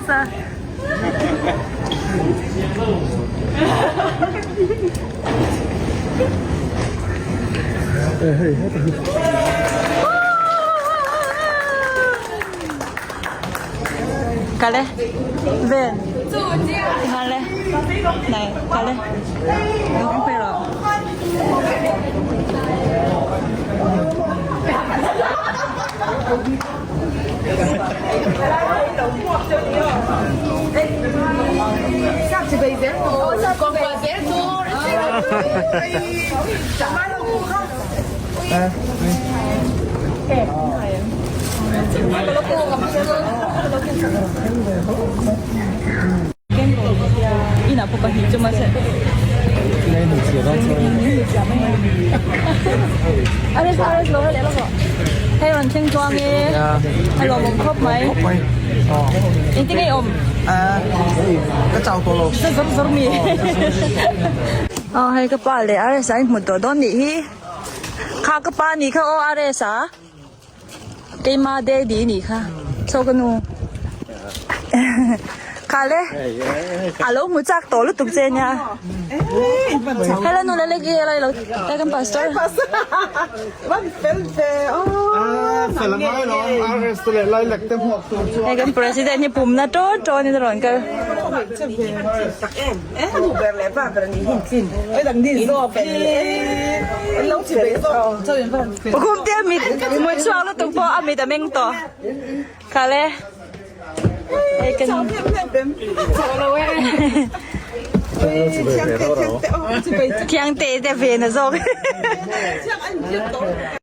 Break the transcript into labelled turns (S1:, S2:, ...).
S1: RS-a. Kal e. Ven. Ngal e. Này, kal e. Đúng phải rồi. Hei rawn thleng chuang e a lawmawm khawp mai engtin nge i awm
S2: ka chau tawh lo
S1: ka zawr zawr mi aw hei ka pa leh RS a inhmu tawh dawn nih hi kha ka pa nih kha aw RS a. Keima daddy nih kha chaw ka nu kha le a lo hmu chak tawh lutuk che nia hello nu lele ki helai lo ta kan pastor hei kan president hi pumna tawn tawn in a rawn kal. Pakhum te a mit mut chhuak lutuk pawh a mit a meng tawh khal e hei kan thiang te te ve na zawk.